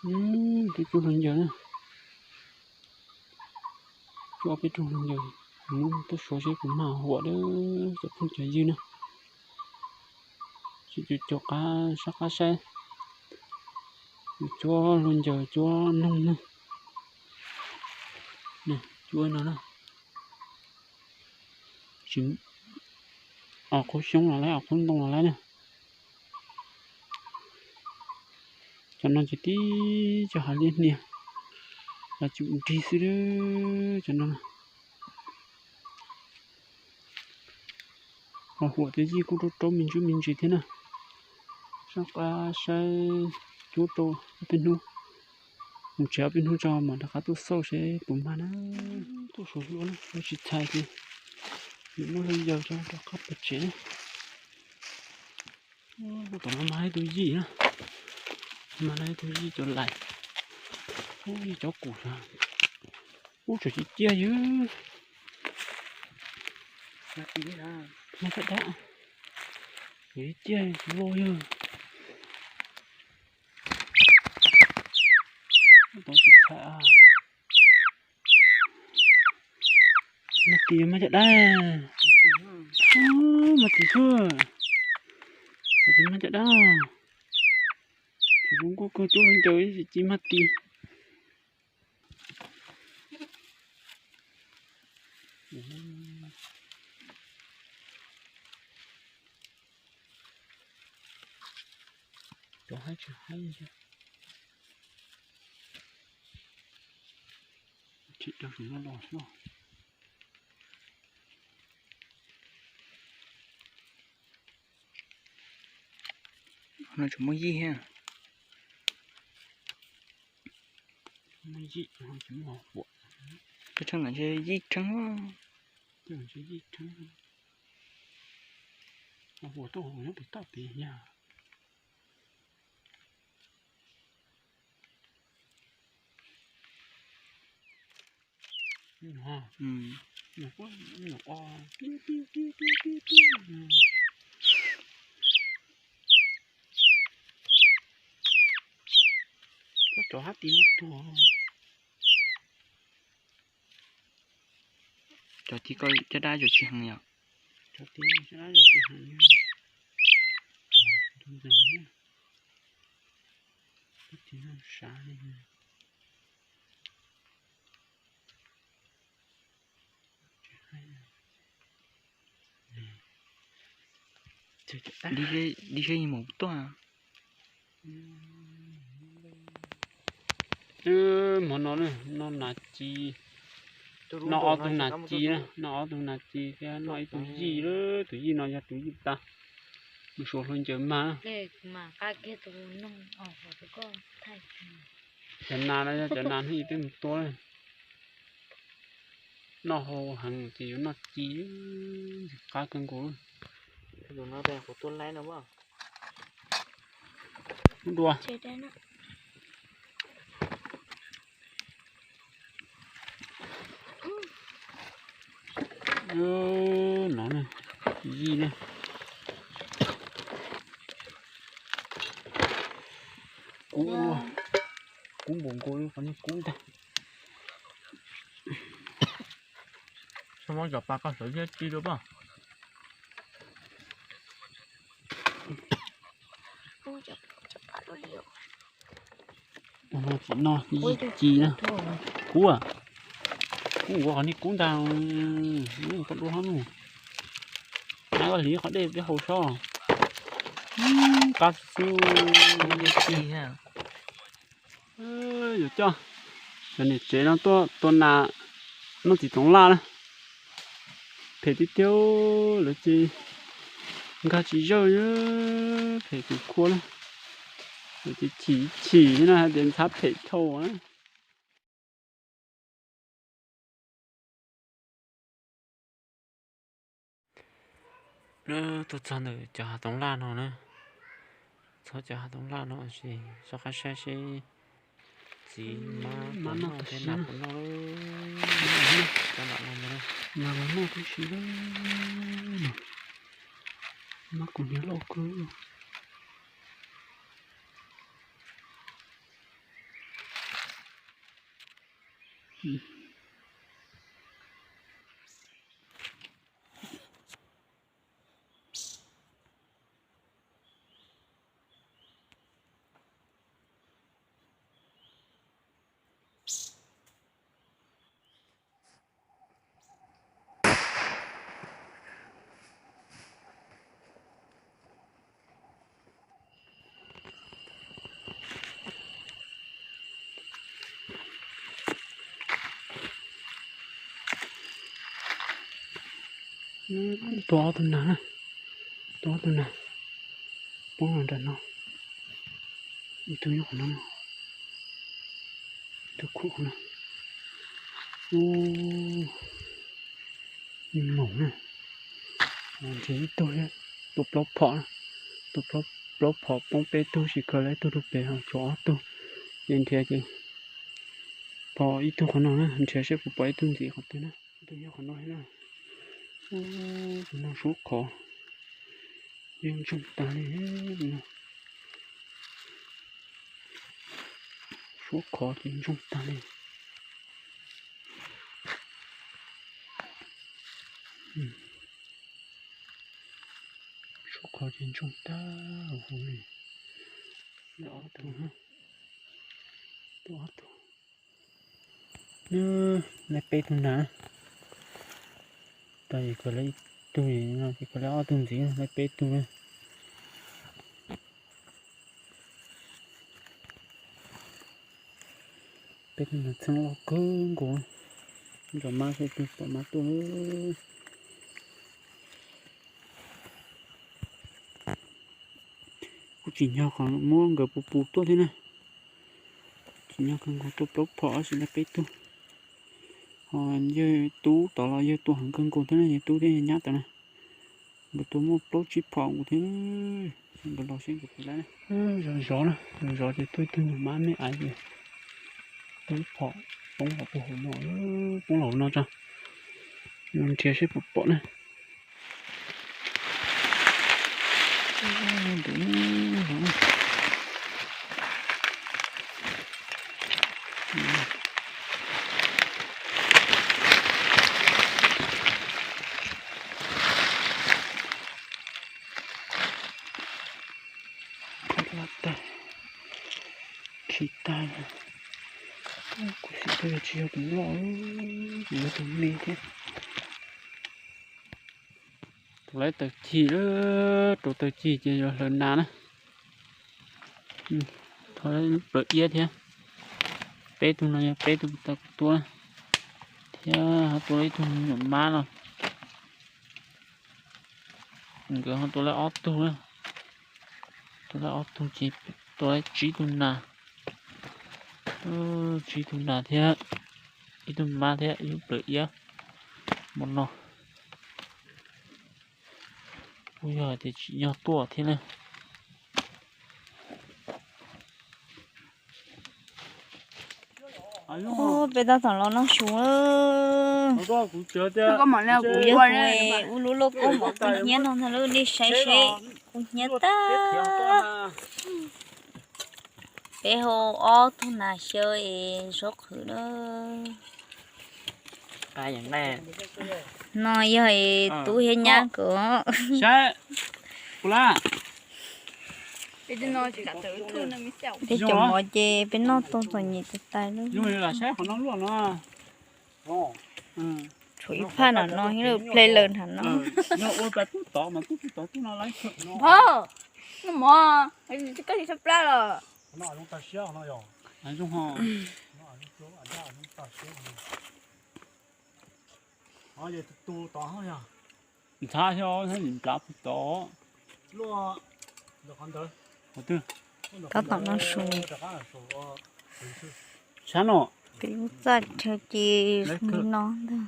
Twb cuab hluas ncaws na. Cuab ob peb rooj hluas ncaws, mus tuaj suav seb puas mag huam dab cov phooj cov ywg na. Sib cuab qab sab qab saib, cuab hluas ncaws cuab noog na. Cuab no na. Tsis, ob qhov xyoob los lawm, ob qhov ntoo los lawm na. Cov no ces tib cov hav liab hnia, los tsis ua nrig xwb cov no. Ho huam tej yij kuj raub raub me ntsuj me ntsis thiab na. Sab qab saib, cuab rau ob peb hnub, mus tsev ob peb hnub tso mam rov qab tuaj xauj seb puas mag na. Tuaj suav hlua na, tsis txhais ces yuav muab hluas ncaws tso rov qab pem tsev na. Tom no mag ib tug yij na, mag ib tug yij cov lais, ub yij cov kuv, ub tseem ciaj ciaj yog. Mag tag dab, ciaj tsis loj yog. Tod tsis txhais. Mag tis mag caj dab, mag tis xwb, mag tis mag caj dab. Tsis zoo nkauj kawg, cuab hluas ncaws tsis mag tis. Cov haib tsis haib, tsis rau sum no los xwb. No tseem muaj yij thiab. Muaj yij, tseem muaj huam. Tej tshee ntawd ntshe yij tshee. Tej ntawd ntshe yij tshee. Huam tuaj huam nyob pem toj pem yog. Cov hab tis no tuag. Cov tis koj caj dab yuav tsis heev yom? Cov tis caj dab yuav tsis heev. Tus ntxeev, tus tis no sav li. Dib seb mus tuaj. Hmo no, no nas ci, no ob tug nas ci, no ob tug nas ci thiab no ib tug yij, tus yij no yog tus yij tas. Mus suav hluas ncaws mag. Cov nas no yog cov nas hnub ib peb mus tua. Noj hau heev ces yuav noj ci, qab kawg nkaus. Dua. No, yij na. Kub, kub npaum nkaus li qhov niag kub ntag. Muab cov pas koj sawv ziab ci dua pab. Tsis noj yij ci na. Kub, kub nkaus qhov niag kub ntag. Koj dua hab nub, nab koj hliv qhov dej peb haus sob. Qab xwb. Yuav coj cov niam tsev no tuaj tua nas noj txiv toov laj na. Phem tiag tiag, lawv ces nkag tsis zawj, phem tus khua na. Lawv ces chim chim na hais tias ntxhab phem dhau na. Lawv tuaj txog ntawm cov hav toov laj no na. Txog cov hav toov laj no ces soj qab saib seb txiv mab puas noj thiab nas puas noj. Cov lam no mas nas los noj tib si. Mab kuv hniav loj kawg. Tua ob tug nag na, tua ob tug nag poob los nram no. Ib tug nyob qhov no, ib tug khum qhov no. Ub, moos na. Nrhiav ib tug thiab, tua plaub phom, tua plaub phom poob peb tug, tsis kawg li ib tug rau pem ho tshuav ob tug. Ces nrhiav ces pom ib tug qhov no na, nrhiav seb puas pom ib tug ntxiv qhov twg na. Ib tug nyob qhov no thiab na. Tus no suab qhov yeej ntsoog tag li no. Suab qhov ces ntsoog tag li. Suab qhov ces ntsoog tag huv li. Ob tug, tua ob tug. Lawv peb tug nag. Tau ces kawg lawv ib tug, ces kawg lawv ob tug ntxiv, lawv peb tug na. Peb tug nag txheeb loj kawg nkaus. Nrog mab seb twg pom mab tuaj. Kuj tsim nyog qhov muab nkawd puv puv tuaj thiab na. Tsim nyog kawg nkaus, tua plaub phom tab sis lawv peb tug. Ho yawg tub tod los yawg tua heev kawg nkaus thiab na, yawg tub thiab yawg nyab tod na. Nkawd tua muaj plaub tsib phom nkaus thiab. Nkawd los seb nkawd puas laib na. Zov zov na, zov zov ces tuaj ib tug nyuag mab me aiv ces tua ib phom poob los puag hauv no, poob los hauv no tso. Nrhiav seb puas pom na. Khi tag, kuv xav tias tsis yog tus loj, yog tus me thiab. Tus lawv taws cig, rau taws cig ces yog hlawv nas na. Thov lub plawv iab thiab. Peb tug no yog peb tug tau kuv tua thiab, ho tua ib tug nyuam mab no. Nkawd ho tua lawv ob tug na. Tua lawv ob tug ces tua lawv tsib tug nas. Tsib tug nas thiab ib tug mab thiab ib lub plawv iab npaum no. Kuj yog hais tias tsim nyog tuaj thiab na. Ub, peb tab tom los noj su. Kuv yog kuv ub lub lauj kaub mom kub hnyiab no ntag lauj, nej saib seb, kub hnyiab tag. Peb hau ob tug nas xyaw es sov qhwv na. No yog tub thiab nyab kawg. Peb cov mov ces peb noj tau txom nyem tas tas li. Tshuav ib phaj nram no thiab, ple lawm nram no. Noj mov, koj tsis tshaj plab los? Ntxhab thiab, nplab puag tod. Tab tom noj su. Sab no. Peb lub txaj chaw ces zoo li no ntag.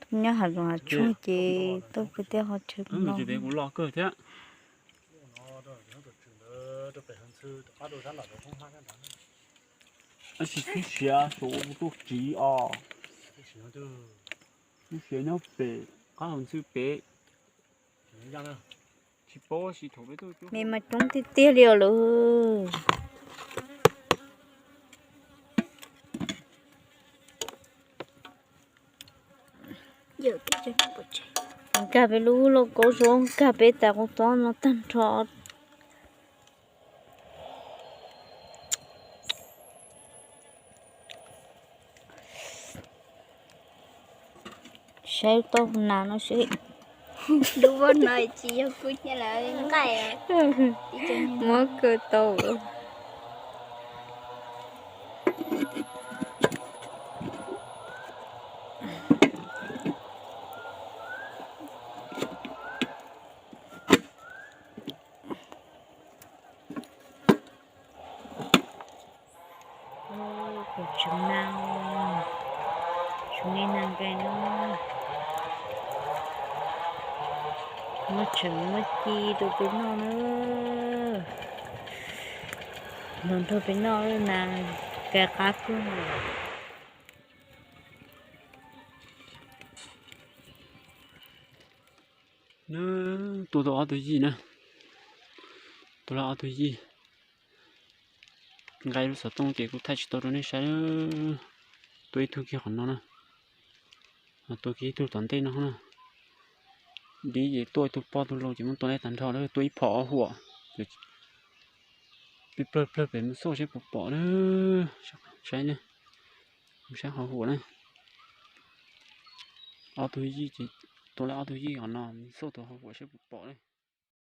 Tus nyob hav zoov hav tsuag ces tuaj pw tej qhov chaw li no. Kuv los kawg thiab. Tab sis tub siav saum ua kuv tuaj tsiv os. Tub siav nyob pem qab hauv ntxhw pem. Tsis paub tab sis thaum peb tuaj me mas coob tiag tiag li os lawm. Kag peb lub lauj kaub zoo, kag peb tas qub tob no tag nrho. Saib tau nas no seb. Lub voj no tsis yog kuv nyiam lawm nqaij. Muab kawg tau. Kuv tseem nas, tseem li nas nqaij no, muab tseem muab ci rau peb noj na. Los nrog peb noj nas nqaij qab kawg. Tua tau ob tug yij na, tua tau ob tug yij. Nqa lub xov tooj ces kuv thaij tsis tau rau nej saib. Tua ib tug kiag qhov no na, tua kiag ib tug tom ntej no na. Dib ces tua ib tug pog tug laus ces muab tua li tag nrho lawm, tua ib phom ob huam. Peb plawg plawg pem mus xauj seb puas pom na. Saib na, mus saib qhov huam na. Ob tug yij ces tua li ob tug yij qhov no, mus xauj tus qhov huam seb puas pom na.